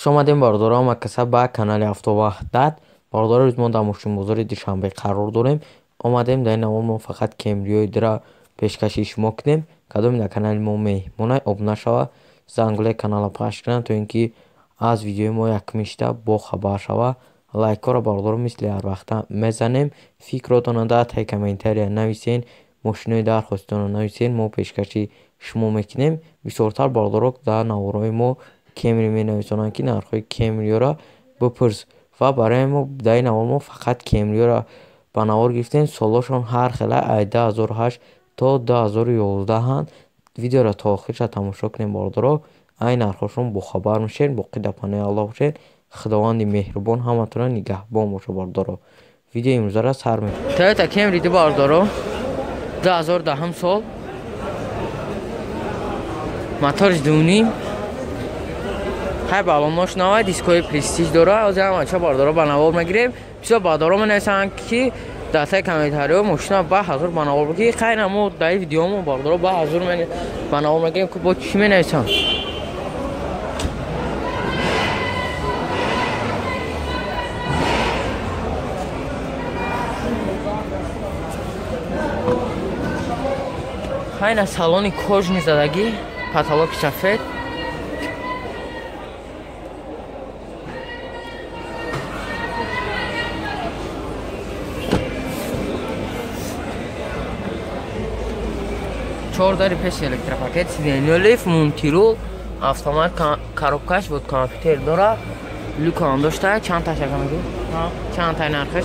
Хуш омадем, бародарон ва каса ба канали Автоваҳдат. Бародарон, рӯз мо дар мошинбозори Душанбе қарор дорем. Омадем дар ин навор мо фақат Кемриои дра пешкаши шумо кунем. Кадоме дар канали мо меҳмонай, обуна шава, зангулаи каналро пахш кунанд, то ин ки аз видеои мо якмишта бохабар шава. Лайкҳоро, бародарон, мисли ҳар вақта мезанем. Фикротонро дар таи комментария нависен, мошинои дархоститонро нависен, мо пешкаши шумо мекунем. Бисёртар бародарон дар наворҳои мо Кемри менависонанд, ки нархҳои Кемриёро бипурс, ва барои мо дар ин навор мо фақат Кемриёро ба навор гирифтем. Солҳошон ҳар хела аз 2008 то 2011-анд. Видеоро то охирша тамошо кунем, бародаро, ай нархҳошон бохабар мешавед. Боқӣ дар паноҳи Аллоҳ бошед. Худованди меҳрубон ҳаматонро нигаҳбон бошад, бародаро. Видеои имрӯзаро сар мекунем. Toyota Camry ду, бародаро, 2010 сол, моторш 2.5, хай балонош навай, дискои престиж дора. Ҳозир ҳамача, бародаро, ба навор мегирем. Бисёр бародаро менависанд, ки дар таи комментариҳо мошина ба ҳазор ба навор бигир. Хайр, мо дар ин видеомо, бародаро, ба ҳазор ба навор мегирем, ки бо чӣ менависанд. Хайна салони кожни задагӣ, потолоки сафед. Чор дари пеши электропакет, сиденьолиф, мультирул, автомат, коробкаш вот компютер дора, люкам дошта. Чанд та шака мегӯ? Чанд та нархаш?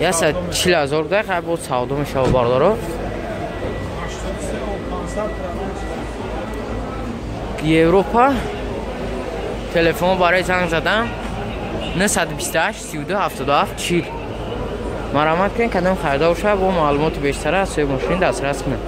140 ҳазор да. Хай, боз савдо мешава, бародаро. Европа. Телефон барои занг задан 928 32 77 40. Марҳамат кунед, кадом харидор шава, бо маълумоти бештара аз соҳиби мошин дастрас кунед.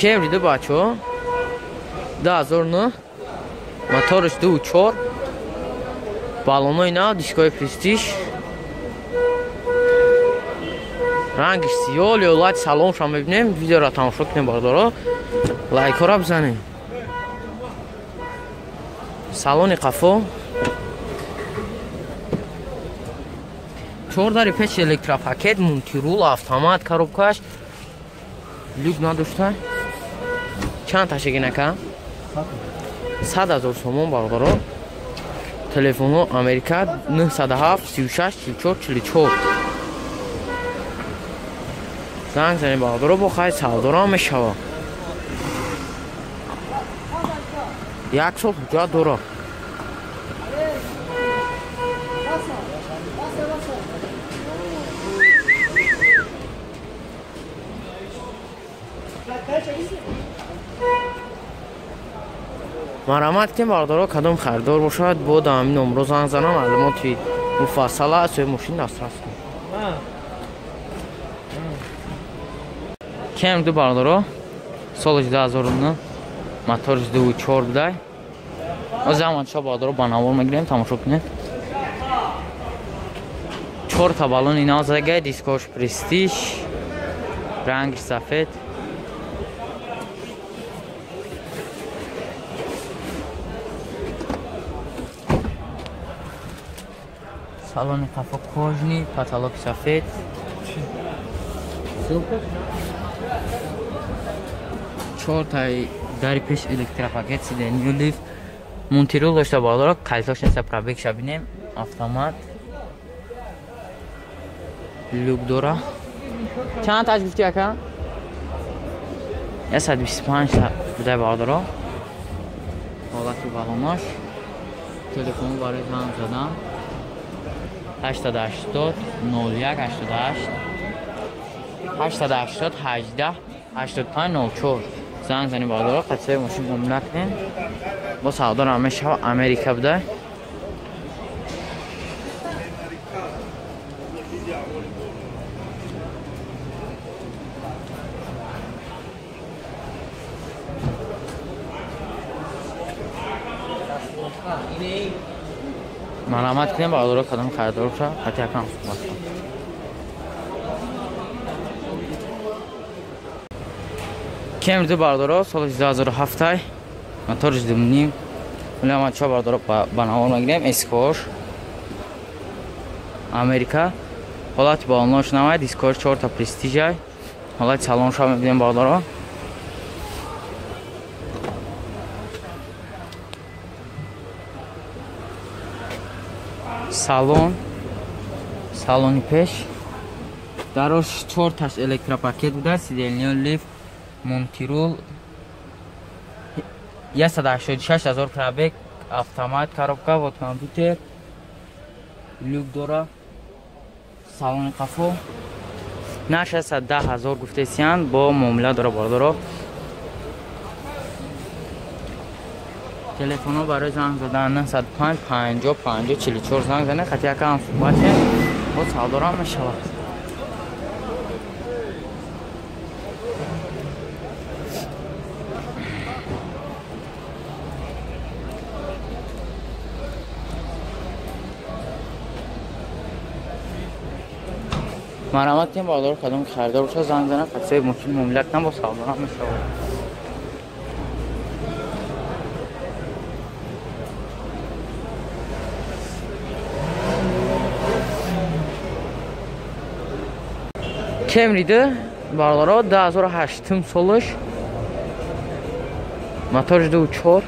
Camry ду, бачаҳо, 2009, моторш 2.4, баллонои нав, дискои престиж, рангиш сиёҳ. Леолати салоншам мебинем. Видеоро тамошо кунем, бародаро, лайкҳоро бизанем. Салони қафо, чор дари пеши электропакет, мультирул, автомат, коробкаш, люк надошта. Чанд ташагин, ака? 100 000 сомон, бародаро. Телефоно Америка 907 36 44 44 занг занед, бародаро. Бо хай савдоро мешава. Як сол ҳуҷҷат дора. Марҳамат кунед, бародаро, кадом харидор бошад, бо дар ҳамин номро занг занам, маълумоти муфассала аз соҳиби мошин дастрас кунед. Кем ду, бародаро, соли 2009, моторш 2.4 будай. Ҳозир ҳамача, бародаро, ба навор мегирем, тамошо кунед. Чорта баллони нав задагай, дискош престиж, ранги сафед. Салони қафо кожни, потолоки сафед. Чортаи дари пеш электропакет, сиденьолиф, мультирул дошта, бародаро. Калитош неста, пробегша бинем. Автомат, люк дора. Чанд таш гуфти, ака? 125 будай, бародаро. Ҳолати балонош. Телефон барои занг задан 880 01 88, 880 18 85 04 занг занед, бародаро. Қатисаи мошин гум накунед, бо савдоро мешава. Америка будай. Марҳамат кунем бародаро, кадом харидор боша, қати якам суҳбат кунем. Кемри ду бародаро, соли 2007, моториш 2.5. Вале ма чо бародаро ба навор мегирем, эскош Америка. Ҳолати балонош намай, дискош 4 та престижай. Ҳолати салонша мебинем бародаро. Салон, салони пеш дарош 4 таш электропакет буда, сидельниё лифт, мунтирул, 186 000 пробег, автомат, коробка, вот компьютер, люк дора, салони қафо. На 610 000 гуфтесиян, бо муомила дора бародаро. Телефонҳо барои занг задан 905 50 50 44 занг занед, хати якам суҳбат бо савдорам мешавад. Марҳамат кунем бародаро, кадом харидор бошад занг занад, хати мошин муомила кунам, бо савдорам мешавад. Кемриди бародаро 2008 солаш, моториш 2.4.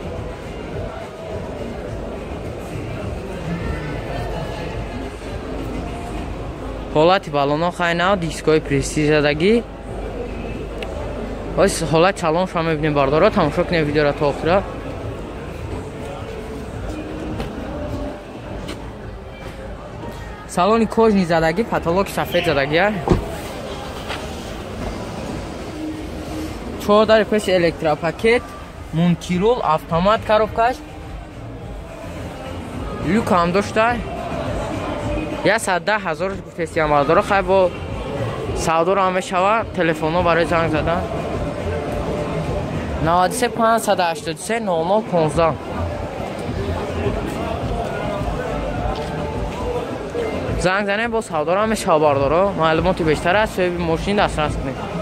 Ҳолати балоно хайна, дискҳои престиж задагӣ. Ҳоз ҳолати салоншро мебинем бародаро, тамошо кунем видеоро то охира. Салони кожни задагӣ, потолоки сафед задагӣ. 4 дари пеш электропакет, мунтирул, автомат коробкаш, люк ҳам дошта. 110 000 гуфтесиям бародаро, хай бо савдоро ҳам мешава. Телефонҳо барои занг задан 93 583 00 15. Занг занем, бо савдоро ҳам мешава бародаро. Маълумоти бештар аз соҳиби мошин дастрас кунед.